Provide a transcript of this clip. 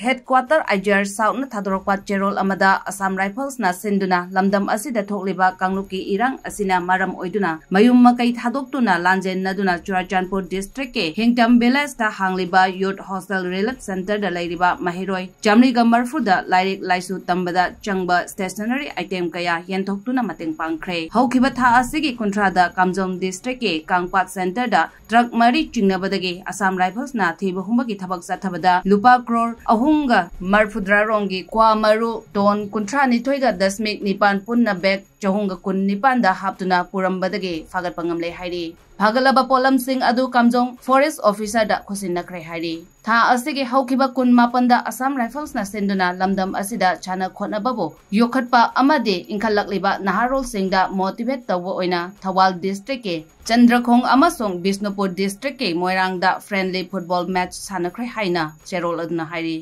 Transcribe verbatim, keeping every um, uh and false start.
Headquarter I G R South ꯅ ꯊꯥꯗꯣꯔꯛꯄ ꯆꯦꯔꯣꯜ ꯑꯃꯗ, Assam Rifles ꯅ ꯁꯤꯟꯗꯨꯅ ꯂꯝꯗꯝ ꯑꯁꯤꯗ ꯊꯣꯛꯂꯤꯕ ꯀꯥꯡꯂꯨꯞꯀꯤ ꯏꯔꯥꯡ ꯑꯁꯤꯅ ꯃꯔꯝ ꯑꯣꯏꯗꯨꯅ ꯃꯌꯨꯝ ꯃꯀꯩ ꯊꯥꯗꯣꯛꯇꯨꯅ ꯂꯥꯟꯖꯦꯟꯅꯗꯨꯅ ꯆꯨꯔꯥꯆꯥꯟꯄꯨꯔ district ꯀꯤ ꯍꯤꯡꯇꯝ village ꯇ ꯍꯥꯡꯂꯤꯕ Youth Hostel Relief Center ꯗ ꯂꯩꯔꯤꯕ ꯃꯍꯩꯔꯣꯏ ꯆꯥꯃꯔꯤꯒ ꯃꯔꯤꯐꯨꯗ ꯂꯥꯏꯔꯤꯛ ꯂꯥꯏꯁꯨ ꯇꯝꯕꯗ ꯆꯪꯕ stationery item ꯀꯌꯥ ꯌꯦꯟꯊꯣꯛꯇꯨꯅ ꯃꯇꯦꯡ ꯄꯥꯡꯈ꯭ꯔꯦ꯫ ꯍꯧꯈꯤꯕ ꯊꯥ ꯑꯁꯤꯒꯤ ꯀꯨꯟꯊ꯭ꯔꯥꯗ ꯀꯥꯝꯖꯣꯡ district ꯀꯤ ꯀꯥꯡꯄꯥꯠ center ꯗ truck ꯃꯔꯤ ꯆꯤꯡꯅꯕꯗꯒꯤ Assam Rifles ꯅ ꯊꯤꯕ ꯍꯨꯝꯕꯒꯤ ꯊꯕꯛ ꯆꯠꯊꯕꯗ ꯂꯨꯄꯥ ꯀ꯭ꯔꯣꯔ ꯑꯍꯨꯝꯒ ꯃꯔꯤꯐꯨꯇꯔꯥ ꯔꯣꯝꯒꯤ ꯀ꯭ꯋꯥ ꯃꯔꯨ ꯇꯣꯟ ꯀꯨꯟꯊ꯭ꯔꯥ ꯅꯤꯊꯣꯏꯒ ꯗꯁꯃꯤꯛ ꯅꯤꯄꯥꯟ ꯄꯨꯟꯅ bag ꯆꯍꯨꯝꯒ ꯀꯨꯟ ꯅꯤꯄꯥꯟꯗ ꯍꯥꯞꯇꯨꯅ ꯄꯨꯔꯝꯕꯗꯒꯤ ꯐꯥꯒꯠꯄ ꯉꯝꯂꯦ ꯍꯥꯏꯔꯤ꯫ ꯐꯥꯒꯠꯂꯕ ꯄꯣꯠꯂꯝꯁꯤꯡ ꯑꯗꯨ ꯀꯥꯝꯖꯣꯡ forest officer ꯗ ꯈꯨꯠꯁꯤꯟꯅꯈ꯭ꯔꯦ ꯍꯥꯏꯔꯤ꯫ ꯊꯥ ꯑꯁꯤꯒꯤ ꯍꯧꯈꯤꯕ ꯀꯨꯟ ꯃꯥꯄꯟꯗ Assam Rifles ꯅ ꯁꯤꯟꯗꯨꯅ ꯂꯝꯗꯝ ꯑꯁꯤꯗ ꯁꯥꯟꯅ ꯈꯣꯠꯅꯕꯕꯨ ꯌꯣꯛꯈꯠꯄ ꯑꯃꯗꯤ ꯏꯟꯈꯠꯂꯛꯂꯤꯕ ꯅꯍꯥꯔꯣꯜꯁꯤꯡꯗ motivate ꯇꯧꯕ ꯑꯣꯏꯅ ꯊꯧꯕꯥꯜ district ꯀꯤ ꯆꯟꯗ꯭ꯔꯈꯣꯡ ꯑꯃꯁꯨꯡ ꯕꯤꯁꯅꯨꯄꯨꯔ district ꯀꯤ ꯃꯣꯏꯔꯥꯡꯗ friendly football match ꯁꯥꯟꯅꯈ꯭ꯔꯦ ꯍꯥꯏꯅ ꯆꯦꯔꯣꯜ ꯑꯗꯨꯅ ꯍꯥꯏꯔꯤ꯫